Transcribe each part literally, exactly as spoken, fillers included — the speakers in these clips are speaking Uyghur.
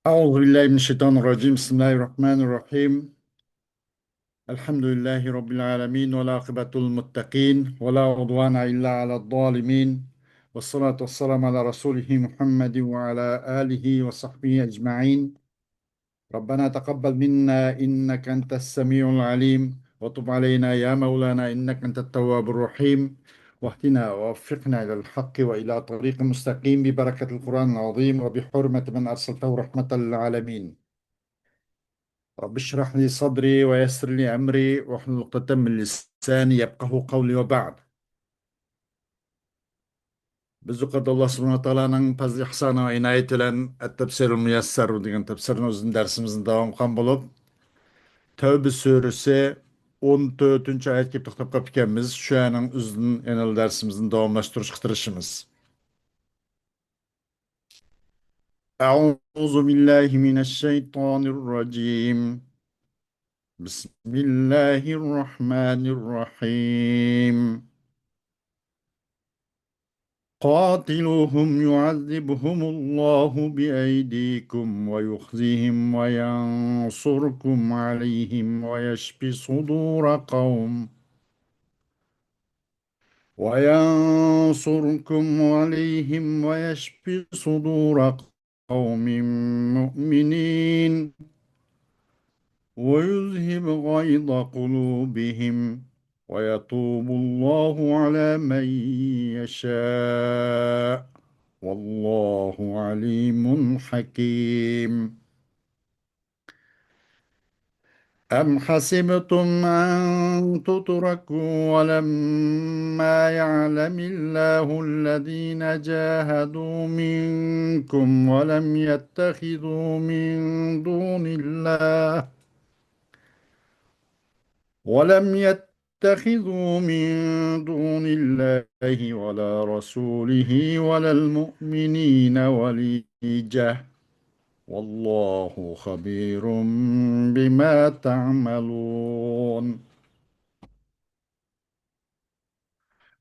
أعوذ بالله من الشيطان الرجيم. بسم الله الرحمن الرحيم. الحمد لله رب العالمين، والعاقبة للمتقين، ولا عدوان إلا على الظالمين، والصلاة والسلام على رسوله محمد وعلى آله وصحبه أجمعين. ربنا تقبل منا إنك أنت السميع العليم، وتب علينا يا مولانا إنك أنت التواب الرحيم، واهدنا ووفقنا إلى الحق وإلى طريق مستقيم ببركة القرآن العظيم وبحرمة من أرسلته رحمة للعالمين. رب اشرح لي صدري ويسر لي أمري واحلل عقدة من لساني يفقهوا قولي وبعد. بىز يۇقىرىدا ئاللا سۇبھانەھۇ ۋە تائالانىڭ پەزلى ئىھسانى ۋە ئىنايىتى بىلەن ئەت-تەپسىرۇل مۇيەسسەر دېگەن تەپسىرنىڭ ئۆزىنى دەرسىمىزنى داۋام قىلغان بولۇپ، تەۋبە سۈرىسى ئون تۆتىنچى ئايەتكە توختاپ قاپتىكەنمىز. شۇ ئايەتنىڭ ئۆزىدىن يەنە دەرسىمىزنى داۋاملاشتۇرۇشقا تىرىشىمىز. أعوذ بالله من الشيطان الرجيم. بسم الله الرحمن الرحيم. قاتلوهم يعذبهم الله بأيديكم ويخزهم وينصركم عليهم ويشف صدور قوم وينصركم عليهم ويشف صدور قوم مؤمنين ويذهب غيظ قلوبهم ويتوب الله على من يشاء والله عليم حكيم. أم حسبتم أن تتركوا ولما يعلم الله الذين جاهدوا منكم ولم يتخذوا من دون الله ولم يتخذوا من دون الله ولا رسوله ولا المؤمنين وليجة والله خبير بما تعملون.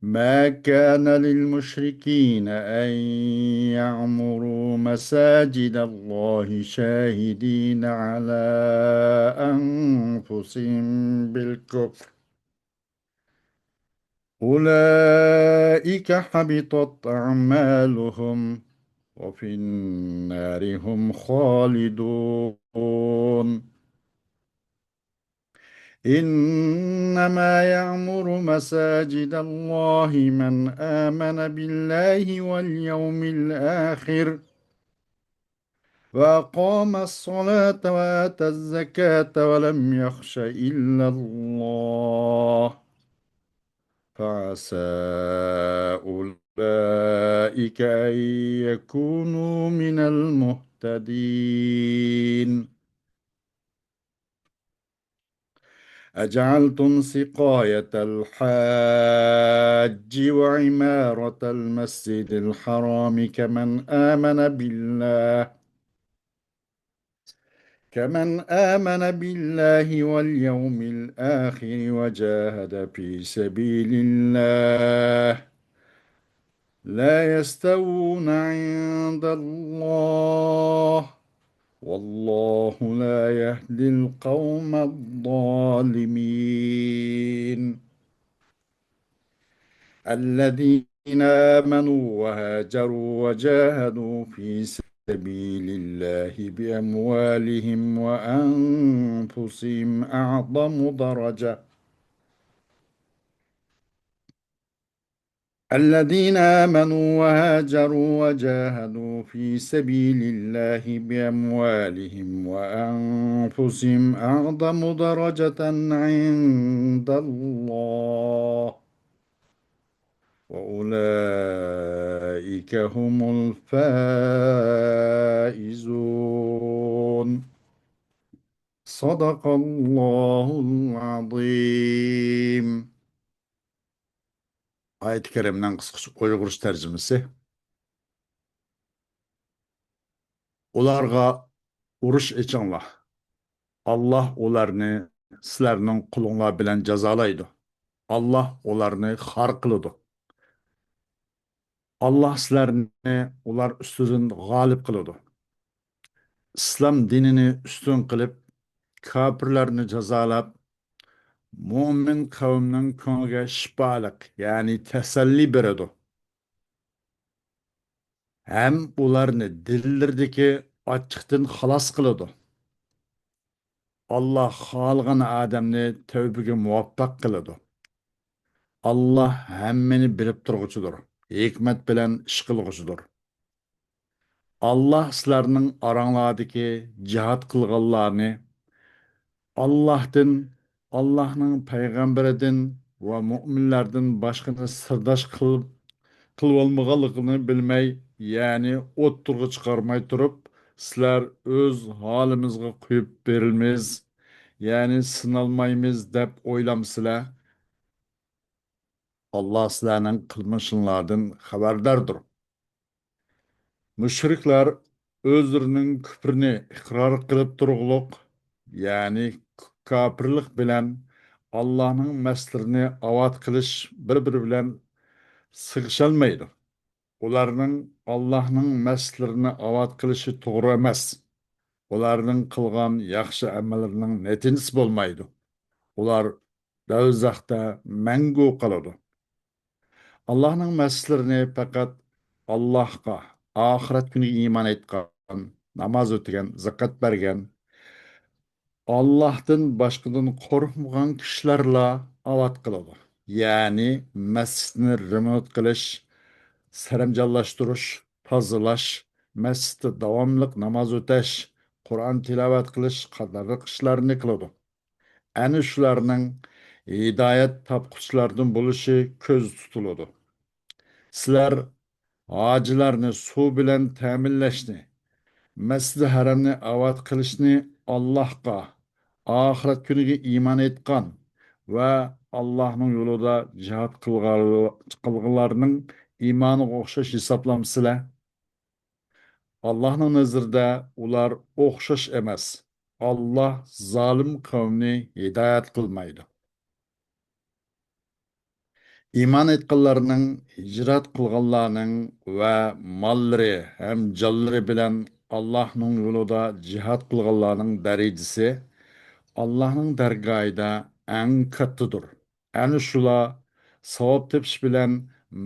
ما كان للمشركين أن يعمروا مساجد الله شاهدين على أنفسهم بالكفر أولئك حبطت أعمالهم وفي النار هم خالدون. إنما يعمر مساجد الله من آمن بالله واليوم الآخر وأقام الصلاة وآتى الزكاة ولم يخش إلا الله فعسى أولئك أن يكونوا من المهتدين. أجعلتم سقاية الحاج وعمارة المسجد الحرام كمن آمن بالله كمن آمن بالله واليوم الآخر وجاهد في سبيل الله لا يستوون عند الله والله لا يهدي القوم الظالمين. الذين آمنوا وهاجروا وجاهدوا في سبيل الله بأموالهم وأنفسهم أعظم درجة الذين آمنوا وهاجروا وجاهدوا في سبيل الله بأموالهم وأنفسهم أعظم درجة عند الله وأولئك هم الفائزون. صدق الله العظيم. ئايەتى كەرىمنىڭ قىسقىچە ئۇيغۇرچە تەرجىمىسى. ئۇلارغا ئۇرۇش ئېچىڭلار. ئاللاھ ئۇلارنى سىلەرنىڭ قولۇڭلار بىلەن جازالايدۇ. ئاللاھ ئۇلارنى خار قىلىدۇ. ئاللاھ سىلەرنى ئۇلار ئۈستىدىن غالىب قىلىدۇ. ئىسلام دىنىنى ئۈستۈن قىلىپ، كاپىرلارنى جازالاپ، مۆمىن قەۋمنىڭ كۆڭلىگە شىپالىق، يەنى تەسەللى بېرىدۇ. ھەم ئۇلارنى دىللىرىدىكى ئاچچىقتىن خالاس قىلىدۇ. ئاللا خالىغان ئادەمنى تەۋبىگە مۇۋەپپەق قىلىدۇ. ئاللا ھەممىنى بىلىپ تۇرغۇچىدۇر، ھېكمەت بىلەن ئىش قىلغۇچىدۇر. ئاللا سىلەرنىڭ ئاراڭلاردىكى جىھاد قىلغانلارنى، ئاللاھتىن، ئاللاھنىڭ پەيغەمبىرىدىن ۋە مۆمىنلەردىن باشقىنى سىرداش قىل-، قىلىۋالمىغانلىقىنى بىلمەي، يەنى ئوتتۇرىغا چىقارماي تۇرۇپ، سىلەر ئۆز ھالىمىزغا قويۇپ بېرىلىمىز، يەنى سىنالمايمىز دەپ ئويلامسىلەر؟ ئاللا سىلەرنىڭ قىلمىشىڭلاردىن خەۋەرداردۇر. مۇشرىكلار ئۆزلىرىنىڭ كۈپرىنى ئىقرار قىلىپ تۇرغۇلۇق، يەنى كاپىرلىق بىلەن ئاللانىڭ مەسلىرىنى ئاۋات قىلىش بىر-بىرى بىلەن سىغىشالمايدۇ. ئۇلارنىڭ ئاللانىڭ مەسلىرىنى ئاۋات قىلىشى توغرا ئەمەس. ئۇلارنىڭ قىلغان ياخشى ئەمەللىرىنىڭ نەتىجىسى بولمايدۇ. ئۇلار دوزاختا مەڭگۈ قالىدۇ. ئاللانىڭ مەسلىرىنى پەقەت ئاللاغا، ئاخىرەت كۈنىگە ئىمان ئېيتقان، ناماز ئۆتىگەن، زاكات بەرگەن، ئاللاھتىن باشقىدىن قورقمىغان كىشىلەرلا ئاۋات قىلىدۇ. يەنى مەسچىتنى رېمونت قىلىش، سەرەمجانلاشتۇرۇش، تازىلاش، مەسچىتتە داۋاملىق ناماز ئۆتەش، قۇرئان تىلاۋەت قىلىش قاتارلىق ئىشلارنى قىلىدۇ. ئەنە شۇلارنىڭ ھىدايەت تاپقۇچىلاردىن بولۇشى كۆزدە تۇتۇلىدۇ. سىلەر ھاجىلارنى سۇ بىلەن تەمىنلەشنى، مەسجىدى ھەرەمنى ئاۋات قىلىشنى ئاللاھقا، ئاخىرەت كۈنىگە ئىمان ئېيتقان ۋە ئاللاھنىڭ يولىدا جىھاد قىلغان-، قىلغانلارنىڭ ئىمانىغا ئوخشاش ھېسابلامسىلەر؟ ئاللاھنىڭ نەزىرىدە ئۇلار ئوخشاش ئەمەس. ئاللاھ زالىم قەۋمنى ھىدايەت قىلمايدۇ. ئىمان ئېيتقانلارنىڭ، ھىجرەت قىلغانلارنىڭ ۋە ماللىرى ھەم جانلىرى بىلەن ئاللاھنىڭ يولىدا جىھاد قىلغانلارنىڭ دەرىجىسى ئاللاھنىڭ دەرگاھىدا ئەڭ كاتتىدۇر. ئەنە شۇلار ساۋاب تېپىش بىلەن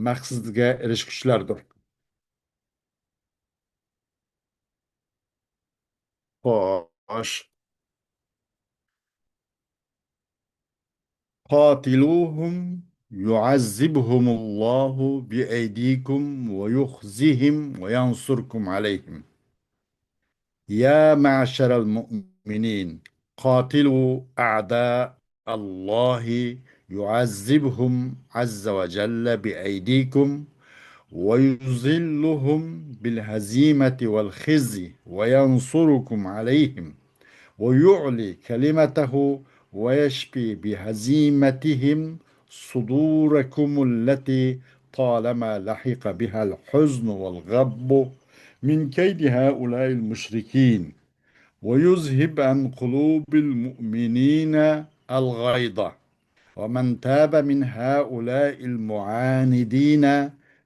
مەقسىتىگە ئېرىشكۈچىلەردۇر. خوش. قاتلوهم يعذبهم الله بأيديكم ويخزهم وينصركم عليهم. يا معشر المؤمنين، قاتلوا أعداء الله يعذبهم عز وجل بأيديكم ويذلهم بالهزيمة والخزي وينصركم عليهم ويعلي كلمته ويشفي بهزيمتهم صدوركم التي طالما لحق بها الحزن والغضب من كيد هؤلاء المشركين. ويذهب عن قلوب المؤمنين الغيظ. ومن تاب من هؤلاء المعاندين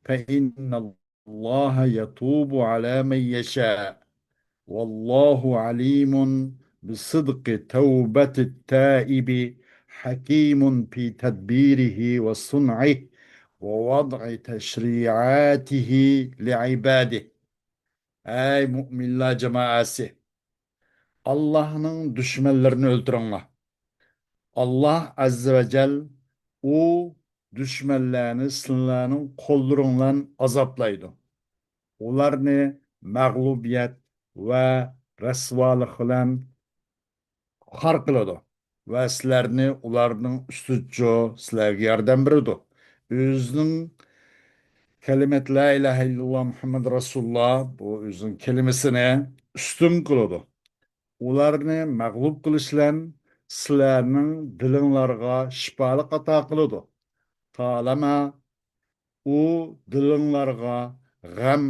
فإن الله يتوب على من يشاء. والله عليم بصدق توبة التائب، حكيم في تدبيره وصنعه ووضع تشريعاته لعباده. ئەي مۆمىنلەر جامائەسى! ئاللاھنىڭ دۈشمەنلىرىنى ئۆلتۈرۈڭلار. ئاللاھ ئەززە ۋە جەل ئۇ دۈشمەنلەرنى سىلەرنىڭ قوللىرىڭلار بىلەن ئازابلايدۇ. ئۇلارنى مەغلۇبىيەت ۋە رەسۋالىق بىلەن خار قىلىدۇ ۋە سىلەرنى ئۇلارنىڭ ئۈستىدىچۇ سىلەرگە ياردەم بېرىدۇ. ئۆزىنىڭ كەلىمەت لا ئىلاھە ئىللاللا مۇھەممەد رەسۇلۇللا، بۇ ئۆزىنىڭ كەلىمىسىنى ئۈستۈن قىلىدۇ. ئۇلارنى مەغلۇپ قىلىش بىلەن سىلەرنىڭ دىلىڭلارغا شىپالىق ئاتا قىلىدۇ. تالەما ئۇ دىلىڭلارغا غەم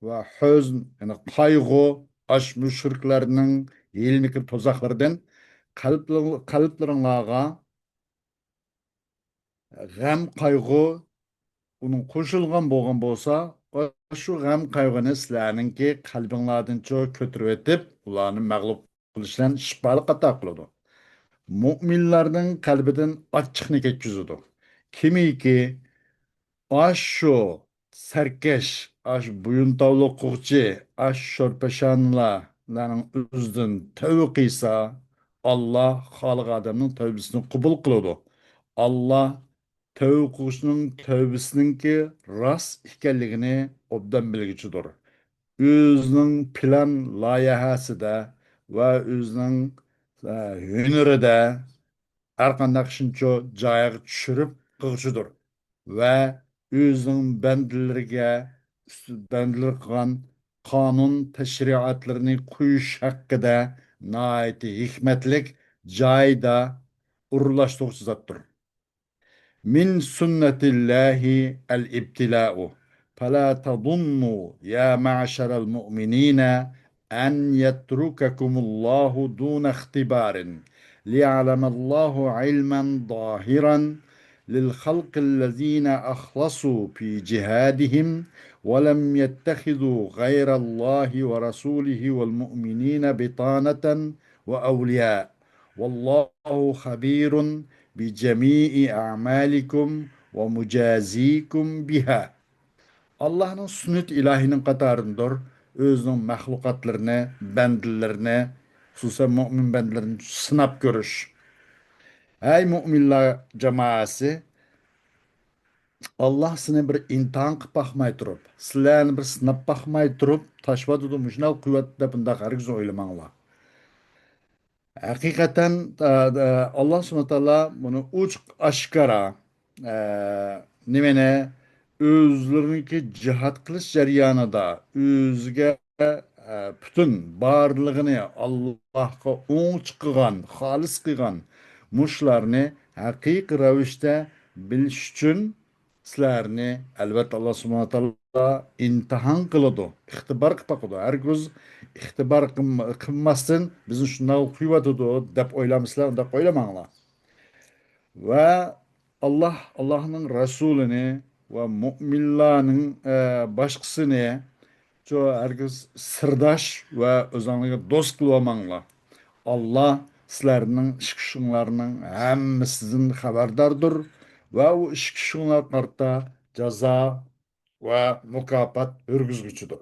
ۋە ھۆزن، يەنى قايغۇ، ئاش مۇشرىكلارنىڭ ھىيلە-مىكىر تۇزاقلىرىدىن قەلبلىرىڭ-، قەلبلىرىڭلارغا غەم، قايغۇ ئۇنىڭ قوشۇلغان بولغان بولسا، ئاشۇ غەم-قايغۇنى سىلەرنىڭكى قەلبىڭلاردىنچۇ كۆتۈرۈۋېتىپ، ئۇلارنى مەغلۇپ قىلىش بىلەن شىپالىق ئاتا قىلىدۇ. مۆمىنلەرنىڭ قەلبىدىن ئاچچىقنى كەتكۈزىدۇ. كىمكى ئاشۇ سەركەش، ئاشۇ بويۇنتاۋلىق قىلغۇچى، ئاشۇ شورپىشانىلارنىڭ ئۆزىدىن تەۋبە قىلسا، ئاللا خالىغان ئادەمنىڭ تەۋبىسىنى قوبۇل قىلىدۇ. ئاللا تەۋبە قىلغۇچىنىڭ تەۋبىسىنىڭكى راست ئىكەنلىكىنى ئوبدان بىلگۈچىدۇر. ئۆزىنىڭ پىلان لايىھەسىدە ۋە ئۆزىنىڭ، ئە، ھۈنىرىدە ھەر قانداق ئىشنىچۇ جايىغا چۈشۈرۈپ قىلغۇچىدۇر ۋە ئۆزىنىڭ بەندىلىرىگە، بەندىلىرى قىلغان قانۇن تەشرىئاتلىرىنى قويۇش ھەققىدە ناھايىتى ھېكمەتلىك، جايىدا ئورۇنلاشتۇرغۇچى زاتتۇر. من سنة الله الابتلاء، فلا تظنوا يا معشر المؤمنين أن يترككم الله دون اختبار، ليعلم الله علما ظاهرا للخلق الذين أخلصوا في جهادهم ولم يتخذوا غير الله ورسوله والمؤمنين بطانة وأولياء، والله خبير بجميع أعمالكم ومجازيكم بها. ئاللاھنىڭ سۈننىتى ئىلاھىينىڭ قاتارىدىندۇر، ئۆزىنىڭ مەخلۇقاتلىرىنى، بەندىلىرىنى، خۇسۇسەن مۆمىن بەندىلىرىنى سىناپ كۆرۈش. ھەي مۆمىنلار جامائەسى، ئاللاھ سېنى بىر ئىمتىھان قىلىپ باقماي تۇرۇپ، سىلەرنى بىر سىناپ باقماي تۇرۇپ، تاشلىۋاتىدۇ، مۇشۇنداق قىلىۋاتىدۇ دەپ ئۇنداق ھەرگىز ئويلىماڭلار. ھەقىقەتەن، ئە، ئە، ئاللاھ سۇبھانەھۇ ۋە تائالا بۇنى ئوچۇق ئاشكارا، ئە، نېمىنى، ئۆزلىرىنىڭكى جىھاد قىلىش جەريانىدا ئۆزىگە، ئە، پۈتۈن بارلىقىنى ئاللاھقا ئوڭچە قىلغان، خالىس قىلغان مۇشۇلارنى ھەقىقىي رەۋىشتە بىلىش ئۈچۈن سىلەرنى، ئەلۋەتتە، ئاللاھ سۇبھانەھۇ ۋە تائالا ئىمتىھان قىلىدۇ، ئىختىبار قىلىپ باقىدۇ. ھەرگىز ئىختىبار قىلم-، قىلماستىن، بىزنى شۇنداق قويۇۋاتىدۇ دەپ ئويلامسىلەر، ئۇنداق ئويلىماڭلار. ۋە ئاللاھ، ئاللاھنىڭ رەسۇلىنى ۋە مۆمىنلارنىڭ، ئە، باشقىسىنى شۇ ھەرگىز سىرداش ۋە ئۆزۈڭلارغا دوست قىلىۋالماڭلار. ئاللاھ سىلەرنىڭ ئىش-كۈچۈڭلارنىڭ ھەممىسىدىن خەۋەرداردۇر ۋە ئۇ ئىش-كۈچۈڭلارغا قارىتا جازا ۋە مۇكاپات يۈرگۈزگۈچىدۇر.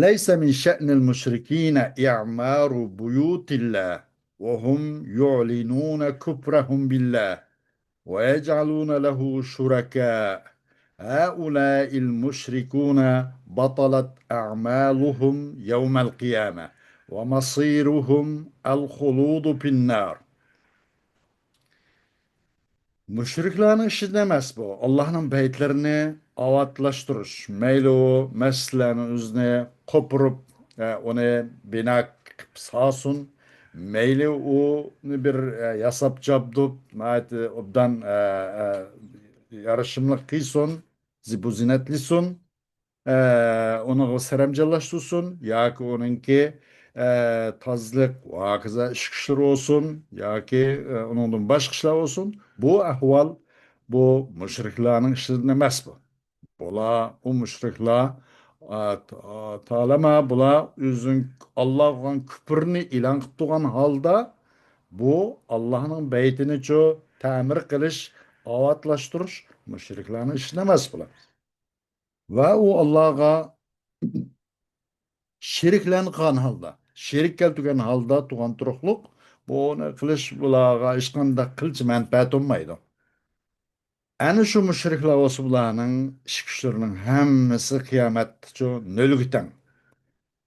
ليس من شأن المشركين إعمار بيوت الله وهم يعلنون كفرهم بالله ويجعلون له شركاء، هؤلاء المشركون بطلت أعمالهم يوم القيامة ومصيرهم الخلود في النار. مۇشرىكلارنىڭ ئىشىدىن ئەمەس بۇ. ئاللاھنىڭ بەيتلىرىنى ئاۋاتلاشتۇرۇش. مەيلى ئۇ مەسچىتلەرنىڭ ئۆزىنى قوپۇرۇپ، ئە، ئۇنى بىنا قىلىپ سالسۇن. مەيلى ئۇنى بىر، ئە، ياساپ جابدۇپ، ناھايىتى ئوبدان، ئە، ئە، يارىشىملىق قىلسۇن، زىبۇ زىننەتلىسۇن. ئە، ئۇنىڭغا سەرەمجانلاشتۇرسۇن ياكى ئۇنىڭكى، ئە، تازىلىق ۋە ھاكازا ئىش كۈچلىرى بولسۇن ياكى، ئە، ئۇنىڭدىن باشقا ئىشلار بولسۇن، بۇ ئەھۋال، بۇ مۇشرىكلارنىڭ ئىشىدىن ئەمەس بۇ. بۇلار، ئۇ مۇشرىكلار، ئە، تا-، تالىما بۇلار ئۆزىنىڭ ئاللاغا قىلغان كۈپرىنى ئېلان قىلىپ تۇرغان ھالدا، بۇ ئاللانىڭ بەيتىنىچۇ تەمىر قىلىش، ئاۋاتلاشتۇرۇش مۇشرىكلارنىڭ ئىشىدىن ئەمەس بۇلار. ۋە ئۇ ئاللاغا شېرىكلەرنى قىلغان ھالدا، شېرىك كەلتۈرگەن ھالدا تۇغان تۇرۇقلۇق، بۇنى قىلىش بۇلارغا ھېچقانداق قىلچە مەنپەئەت بولمايدۇ. ئەنە شۇ مۇشرىكلار بولسا بۇلارنىڭ ئىش كۈچلىرىنىڭ ھەممىسى قىيامەتتىچۇ نۆلگە تەڭ.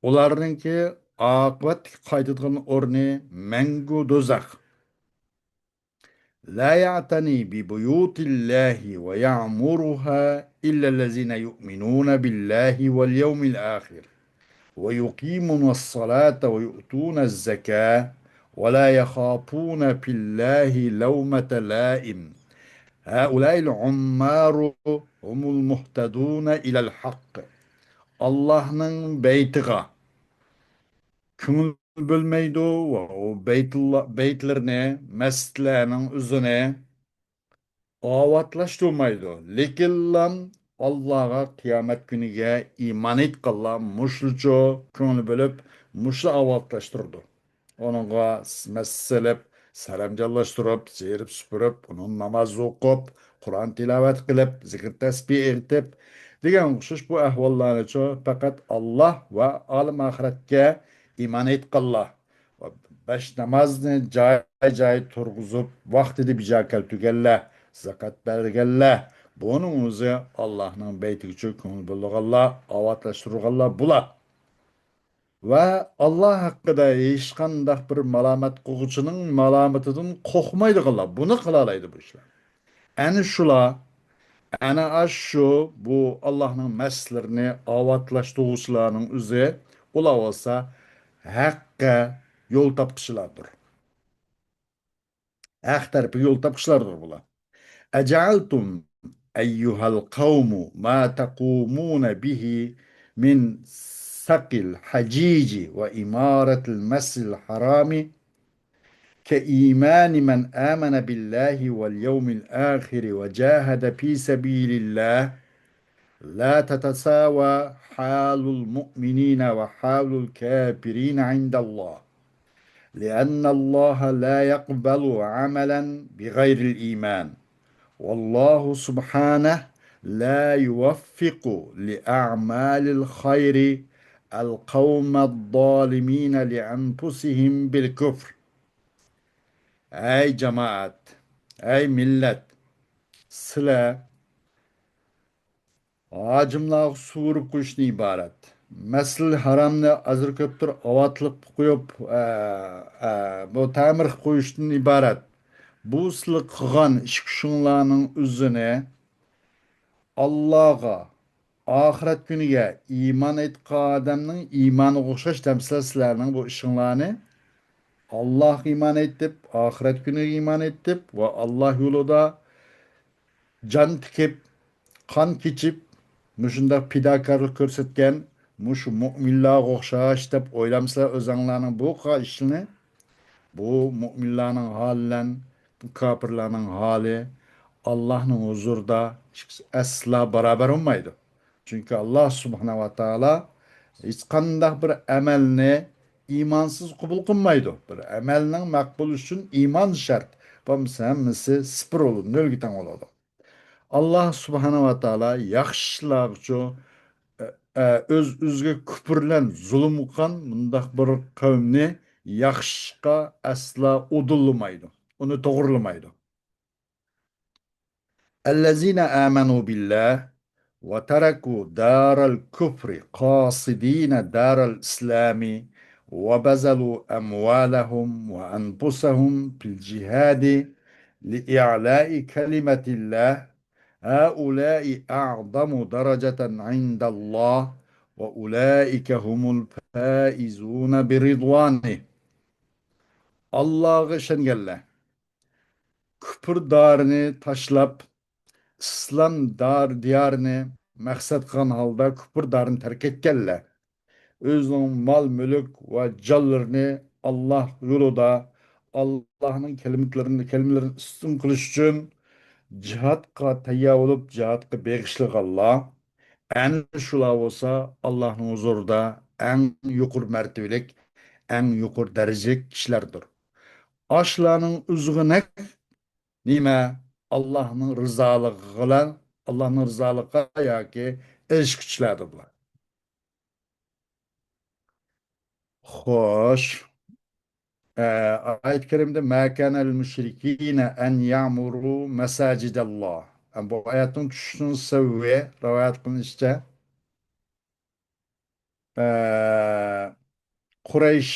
ئۇلارنىڭكى ئاقىۋەتلىك قايتىدىغان ئورنى مەڭگۈ دوزاخ. لا يعتني ببيوت الله ويعمرها إلا الذين يؤمنون بالله واليوم الآخر ويقيمون الصلاة ويؤتون الزكاة ولا يخافون في الله لومة لائم. هؤلاء العمار هم المهتدون إلى الحق. ئاللاھنىڭ بەيتىغا كۆڭۈل بۆلمەيدۇ ۋە ئۇ بەيتۇللا، بەيتلىرىنى، مەسچىتلەرنىڭ ئۆزىنى ئاۋاتلاشتۇرمايدۇ. لېكىنلا ئاللاغا، قىيامەت كۈنىگە ئىمان ئېيتقانلار مۇشۇلىچۇ كۆڭۈل بۆلۈپ، مۇشۇلا ئاۋاتلاشتۇرىدۇ. ئۇنىڭغا مەس سېلىپ، سەرەمجانلاشتۇرۇپ، زېرىپ سۈپۈرۈپ، ئۇنىڭ ناماز ئوقۇپ، قۇرئان تىلاۋەت قىلىپ، زىكىر تەسبىھ ئېيتىپ دېگەن ئوخشاش بۇ ئەھۋاللارنىچۇ پەقەت ئاللا ۋە ئالەم ئاخىرەتكە ئىمان ئېيتقانلار ۋە بەش نامازنى جاي-جاي تۇرغۇزۇپ، ۋاقتىدا بىجا كەلتۈرگەنلەر، زاكات بەرگەنلەر، بۇنىڭ ئۆزى ئاللاھنىڭ بەيتىگىچۇ كۆڭۈل بۆلىدىغانلار، ئاۋاتلاشتۇرغانلار بۇلار. ۋە ئاللا ھەققىدە ھېچقانداق بىر مالامەت قىلغۇچىنىڭ مالامىتىدىن قورقمايدىغانلار، بۇنى قىلالايدۇ بۇ ئىشلار. ئەنە شۇلار، ئەنە ئاشۇ بۇ ئاللاھنىڭ مەسچىتلىرىنى ئاۋاتلاشتۇرغۇچىلارنىڭ ئۆزى، ئۇلار بولسا ھەققە يول تاپقۇچىلاردۇر. ھەق تەرىپىگە يول تاپقۇچىلاردۇر بۇلار. أجعلتم أيها القوم ما تقومون به من سقي الحجيج وعمارة المسجد الحرام كإيمان من آمن بالله واليوم الآخر وجاهد في سبيل الله لا تتساوى حال المؤمنين وحال الكافرين عند الله، لأن الله لا يقبل عملا بغير الإيمان، والله سبحانه لا يوفق لأعمال الخير القوم الظالمين لأنفسهم بالكفر. ئەي جامائەت، ئەي مىللەت، سىلەر ھاجىملارغا سۇ ئۇرۇپ قويۇشتىن ئىبارەت. مەسجىدىل ھارامنى ئازدۇر كۆپتۇر ئاۋاتلىق قويۇپ، ئە، ئە، بۇ تەمىر قىلىپ قويۇشتىن ئىبارەت. بۇ سىلەر قىلغان ئىش كۈشۈڭلارنىڭ ئۆزىنى ئاللاغا، ئاخىرەت كۈنىگە ئىمان ئېيتقان ئادەمنىڭ ئىمانىغا ئوخشاش دەمسىلەر سىلەرنىڭ بۇ ئىشىڭلارنى. ئاللاغا ئىمان ئېيتىپ، ئاخىرەت كۈنىگە ئىمان ئېيتىپ ۋە ئاللا يولىدا جان تىكىپ، قان كېچىپ، مۇشۇنداق پىداكارلىق كۆرسەتكەن مۇشۇ مۆمىنلارغا ئوخشاش دەپ ئويلامسىلەر ئۆزەڭلارنىڭ بۇ قىلغان ئىشىنى؟ بۇ مۆمىنلارنىڭ ھالى بىلەن بۇ كاپىرلارنىڭ ھالى ئاللاھنىڭ ھۇزۇرىدا ئەسلا باراۋەر بولمايدۇ. چۈنكى ئاللا سۇبھانەھۇ ۋە تائالا ھېچقانداق بىر ئەمەلنى ئىمانسىز قوبۇل قىلمايدۇ. بىر ئەمەلنىڭ مەقبۇل ئۈچۈن ئىمان شەرت. بولمىسا ھەممىسى سىپىر بولىدۇ، نۆلگە تەڭ بولىدۇ. ئاللا سۇبھانەھۇ ۋە تائالا ياخشى ئىشلارغىچۇ، ئە، ئە، ئۆز-ئۆزىگە كۇپۇر بىلەن زۇلۇم قىلغان مۇنداق بىر قەۋمنى ياخشى ئىشقا ئەسلا ئۇدۇللىمايدۇ، ئۇنى توغرىلىمايدۇ. الذين آمنوا بالله وتركوا دار الكفر قاصدين دار الإسلام وبذلوا أموالهم وأنفسهم في الجهاد لإعلاء كلمة الله هؤلاء أعظم درجة عند الله وأولئك هم الفائزون برضوانه. ئاللاغا ئىشەنگەنلەر، كۇپۇر دارىنى تاشلاپ، ئىسلام دار دىيارىنى مەقسەت قىلغان ھالدا كۇپۇر دارىنى تەرك ئەتكەنلەر، ئۆزىنىڭ مال-مۈلۈك ۋە جانلىرىنى ئاللا يولىدا، ئاللانىڭ كەلىمىلىرىنى، كەلىمىلىرىنى ئۈستۈن قىلىش ئۈچۈن جىھادقا تەييار بولۇپ، جىھادقا بېغىشلىغانلار، ئەنە شۇلار بولسا ئاللانىڭ ھۇزۇرىدا ئەڭ يۇقىرى مەرتىۋىلىك، ئەڭ يۇقىرى دەرىجىلىك كىشىلەردۇر. ئاشۇلارنىڭ ئۆزىغۇ نەق نېمە؟ ئاللانىڭ رىزالىقىغا، ئاللانىڭ رىزالىقىغا ياكى ئېرىشكۈچىلەردۇر بۇلار. خوش. ئە، ئايەت كەرىمدە ما كان للمشركين أن يعمروا مساجد الله. ئە، بۇ ئايەتنىڭ چۈشۈشىنىڭ سەۋەبى رىۋايەت قىلىنىشىچە، ئە، قۇرەيش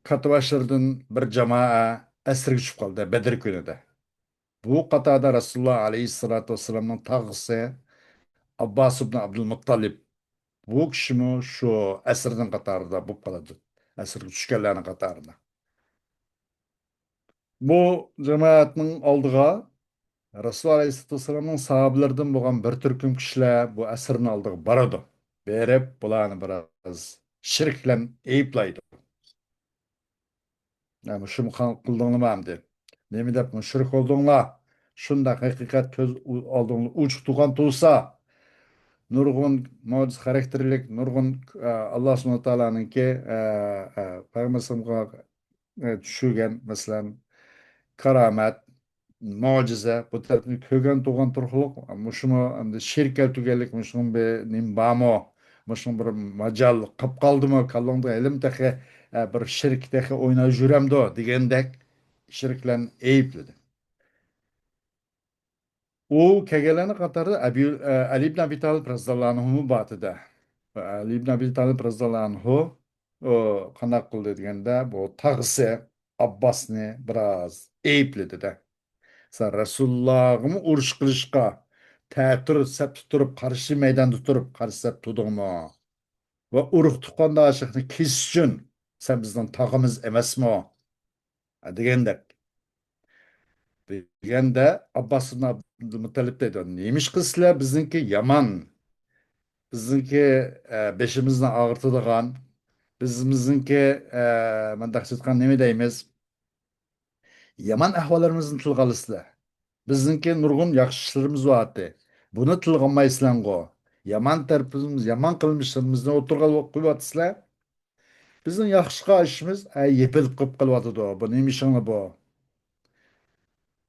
كاتتىباشلىرىدىن بىر جامائە ئەسىرگە چۈشۈپ قالدى بەدىر كۈنىدە. بۇ قاتاردا رەسۇلۇللا ئەلەيھىسسالاتۇ ۋەسسالامنىڭ تاغىسى ئابباس ئىبن ئابدۇلمۇتتالىپ. بۇ كىشىمۇ شۇ ئەسىرنىڭ قاتارىدا بولۇپ قالىدۇ. ئەسىرگە چۈشكەنلەرنىڭ قاتارىدا. بۇ جامائەتنىڭ ئالدىغا رەسۇل ئەلەيھىسسالاتۇ ۋەسسالامنىڭ ساھابىلىرىدىن بولغان بىر تۈركۈم كىشىلەر بۇ ئەسىرنىڭ ئالدىغا بارىدۇ. بېرىپ، بۇلارنى بىراز شىرك بىلەن ئەيىبلەيدۇ. يا، مۇشۇ قىلدىڭلارمۇ ئەمدى؟ نېمە دەپ مۇشرىك بولدۇڭلار؟ شۇنداق ھەقىقەت كۆز ئالدىڭدا ئوچۇق تۇرغان تۇرسا، نۇرغۇن مۆجىزە خاراكتېرلىك، نۇرغۇن، ئە، ئاللا سۇبھانەھۇ ۋە تائالانىڭكى، ئە، ئە، پەيغەمبەر ئەلەيھىسسالامغا، ئە، چۈشۈرگەن، مەسىلەن، كارامەت، مۆجىزە، بۇ تەرەپنى كۆرگەن تۇرغان تۇرۇقلۇق، مۇشۇمۇ ئەمدى شېرىك كەلتۈرگەنلىك، مۇشۇنىڭ بىر نېمە بارمۇ؟ مۇشۇنىڭ بىر ماجال قاپ قالدىمۇ؟ كاللىڭدا ھېلىمۇ تېخى، ئە، بىر شېرىك تېخى ئويناپ يۈرەمدۇ؟ دېگەندەك شېرىكلەرنى ئەيىبلىدى. ئۇ كەلگەنلەرنىڭ قاتارىدا ئەبى، ئە، ئەلى ئىبن ئەبى تالىپ رەزىياللاھۇ ئەنھۇمۇ بار ئىدى. ئەلى ئىبن ئەبى تالىپ رەزىياللاھۇ ئەنھۇ، ئۇ قانداق قىلدى دېگەندە، بۇ تاغىسى ئابباسنى بىراز ئەيىبلىدى-دە. سەن رەسۇلۇللاغىمۇ ئۇرۇش قىلىشقا تەتۈر سەپتە تۇرۇپ، قارشى مەيداندا تۇرۇپ، قارشى سەپتە تۇردۇڭمۇ؟ ۋە ئۇرۇق تۇغقانداشلىقنى كېسىش ئۈچۈن سەن بىزنىڭ تاغىمىز ئەمەسمۇ؟ دېگەندەك. دېگەندە ئابباس ئىبن ئابدۇلمۇتتەلىپ دەيدۇ، نېمىشقا سىلەر بىزنىڭكى يامان، بىزنىڭكى، ئە، بېشىمىزنى ئاغرىتىدىغان، بىز، بىزنىڭكى، ئە، مۇنداقچە ئېيتقان نېمە دەيمىز؟ يامان ئەھۋاللىرىمىزنى تىلغا ئالىسىلەر. بىزنىڭكى نۇرغۇن ياخشى ئىشلىرىمىز بارتى. بۇنى تىلغا ئالمايسىلەرغۇ؟ يامان تەرىپىمىز، يامان قىلمىشلىرىمىزنى ئوتتۇرىغا قويۇۋاتىسىلەر. بىزنىڭ ياخشى قىلغان ئىشىمىز، ئە، يېپىلىپ قېلىپ قېلىۋاتىدۇ. بۇ نېمە ئىشىڭلار بۇ؟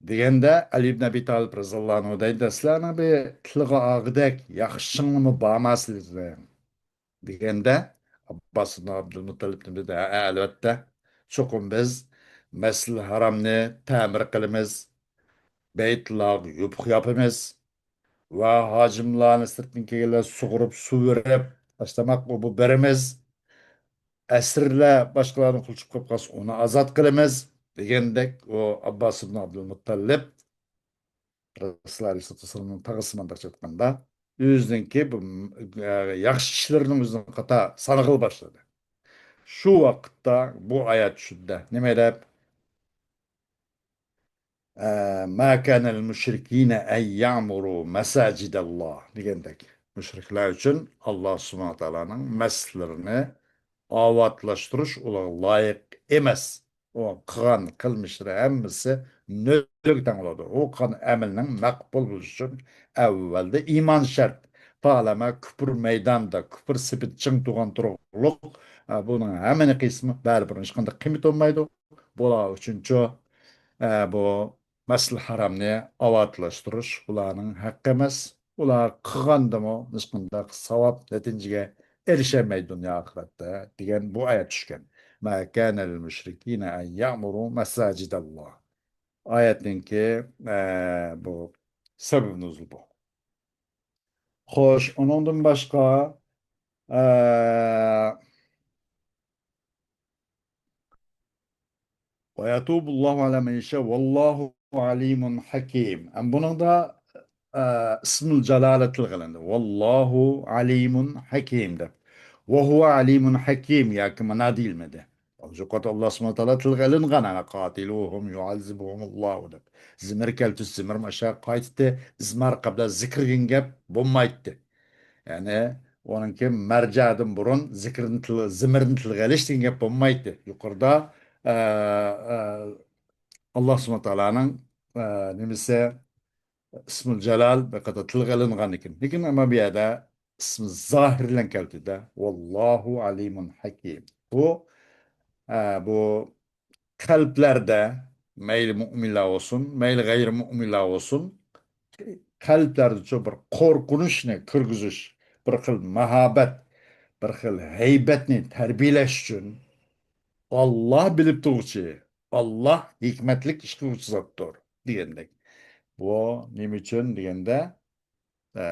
دېگەندە، ئەلى ئىبن ئەبى تالىپ رەزىياللاھۇ ئەنھۇ دەيدۇ، سىلەرنىڭ بىر تىلغا ئالغۇدەك ياخشى ئىشىڭلارمۇ بارما سىلەرنىڭ؟ دېگەندە، ئابباس ئىبن ئابدۇلمۇتتەلىپ نېمە دېدى؟ ھە، ھە، ئەلۋەتتە. چوقۇم بىز مەسجىدىل ھارامنى تەمىر قىلىمىز، بەيتۇللاھقا يوپۇق ياپىمىز ۋە ھاجىملارنى، سىرتتىن كەلگەنلەر سۇغۇرۇپ، سۇ بېرىپ، ئاشتاماق ئۇبۇ بېرىمىز. ئەسىرلەر باشقىلارنىڭ قولىغا چۈشۈپ قېلىپ قالسا، ئۇنى ئازاد قىلىمىز، دېگەندەك ئۇ ئابباس ئىبن ئابدۇلمۇتتەلىپ رەسۇلۇللاھ ئەلەيھىسسالاتۇ ۋەسسالامنىڭ تاغىسى مانداقچە ئېيتقاندا، ئۆزىنىڭكى بۇ، ئە، ياخشى ئىشلىرىنىڭ ئۆزىنى قاتا سانىغىلى باشلىدى. شۇ ۋاقىتتا بۇ ئايەت چۈشتى. نېمە دەپ؟ ئە، ما كان للمشركين أن يعمروا مساجد الله دېگەندەك. مۇشرىكلار ئۈچۈن ئاللا سۇبھانەھۇ ۋە تائالانىڭ مەسچىتلىرىنى ئاۋاتلاشتۇرۇش ئۇلارغا لايىق ئەمەس. ئۇ قىلغان قىلمىشلىرى ھەممىسى نۆلگە تەڭ بولىدۇ. ئۇ قىلغان ئەمىلنىڭ مەقبۇل بولۇشى ئۈچۈن ئەۋۋەلدە ئىمان شەرت. پالەما كۇپۇر مەيدانىدا، كۇپۇر سېپىدا چىڭ تۇرغان تۇرۇقلۇق، ئە، بۇنىڭ ھەممىنى قىلسىمۇ، بەرىبىر ھېچقانداق قىممىتى بولمايدۇ. بۇلار ئۈچۈنچۇ، ئە، بۇ مەسجىدىل ھارامنى ئاۋاتلاشتۇرۇش ئۇلارنىڭ ھەققى ئەمەس. ئۇلار قىلغاندىمۇ ھېچقانداق ساۋاب نەتىجىگە ئېرىشەلمەيدۇ دۇنيا ئاخىرەتتە دېگەن بۇ ئايەت چۈشكەن. ما كان للمشركين أن يعمروا مساجد الله. ئايەتنىڭكى، ئە، بۇ سەۋەب نۇزۇل بۇ. خوش، ئۇنىڭدىن باشقا، ئە، ويتوب الله على من يشاء والله عليم حكيم. ئەم، بۇنىڭدا، ئە، ئىسمۇل جالالە تىلغا ئېلىندى. والله عليم حكيم دەپ. وهو عليم حكيم ياكى مانا دېيىلمىدى. يۇقىرىدا ئاللا سۇبھانەھۇ ۋە تائالا تىلغا ئېلىنغان، ئەنە، قاتلوهم يعذبهم الله دەپ. زىمىر كەلتۈرسە زىمىر ماشا قايتتى. ئىزمار قەبلە زىكىر دېگەن گەپ بولمايتتى. يەنى ئۇنىڭكى مەرجادىن بۇرۇن زىكىرنى تىل-، زىمىرنى تىلغا ئېلىش دېگەن گەپ بولمايتتى. يۇقىرىدا، ئە، ئە، ئاللا سۇبھانەھۇ ۋە تائالانىڭ، ئە، نېمىسى، ئىسمۇل جالال بىر قېتىم تىلغا ئېلىنغان ئىكەن. لېكىن ئەمما بۇ يەردە ئىسمى زاھىر بىلەن كەلتى-دە. ۋاللاھۇ ئەلىمۇن ھەكىم. بۇ، ئە، بۇ قەلبلەردە مەيلى مۇئمىنلار بولسۇن، مەيلى غەيرىي مۇئمىنلار بولسۇن، قەلبلەردىچۇ بىر قورقۇنچنى كىرگۈزۈش، بىر خىل ماھابەت، بىر خىل ھەيبەتنى تەربىيەلەش ئۈچۈن ئاللا بىلىپ تۇرغۇچى، ئاللا ھېكمەتلىك ئىش قىلغۇچى زاتتۇر دېگەندەك. بۇ نېمە ئۈچۈن دېگەندە، ئە،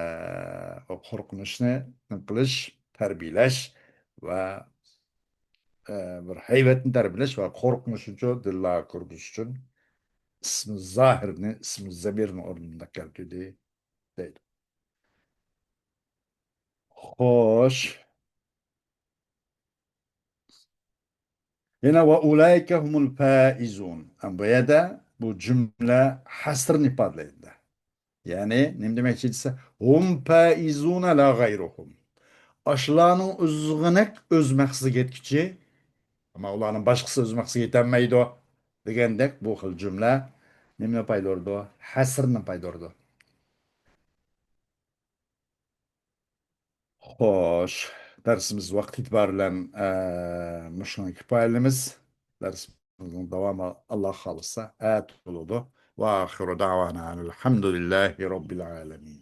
قورقۇنچنى نېمە قىلىش، تەربىيەلەش ۋە، ئە، بىر ھەيۋەتنى تەربىيەلەش ۋە قورقۇنچنىچۇ دىللارغا كىرگۈزۈش ئۈچۈن ئىسمى زاھىرنى، ئىسمى زەمىرنى ئورنىدا كەلتۈردى دەيدۇ. خوش. يەنە ۋە ئۇلائىكە ھۇمۇل فائىزۇن. ئەم، بۇ يەردە بۇ جۈملە ھەسرىنى ئىپادىلەيدۇ. يەنى نېمە دېمەكچى دېسە، ھۇم فائىزۇنە لا غەيرۇھۇم. ئاشۇلارنىڭ ئۆزىغىنەك ئۆز مەقسىتىگە يەتكۈچى، ئەمما ئۇلارنىڭ باشقىسى ئۆز مەقسىتىگە يېتەلمەيدۇ دېگەندەك بۇ خىل جۈملە، نېمىنى پايدۇرىدۇ؟ ھەسرنى پايدۇرىدۇ. خوش، دەرسىمىز ۋاقتى ئېتىبارى بىلەن، ئە، مۇشۇنىڭغا كۇپايىلىمىز. دەرسىمىزنىڭ داۋامى، ئاللا خالىسا، ئەتە بولىدۇ. وآخر دعوانا أن الحمد لله رب العالمين.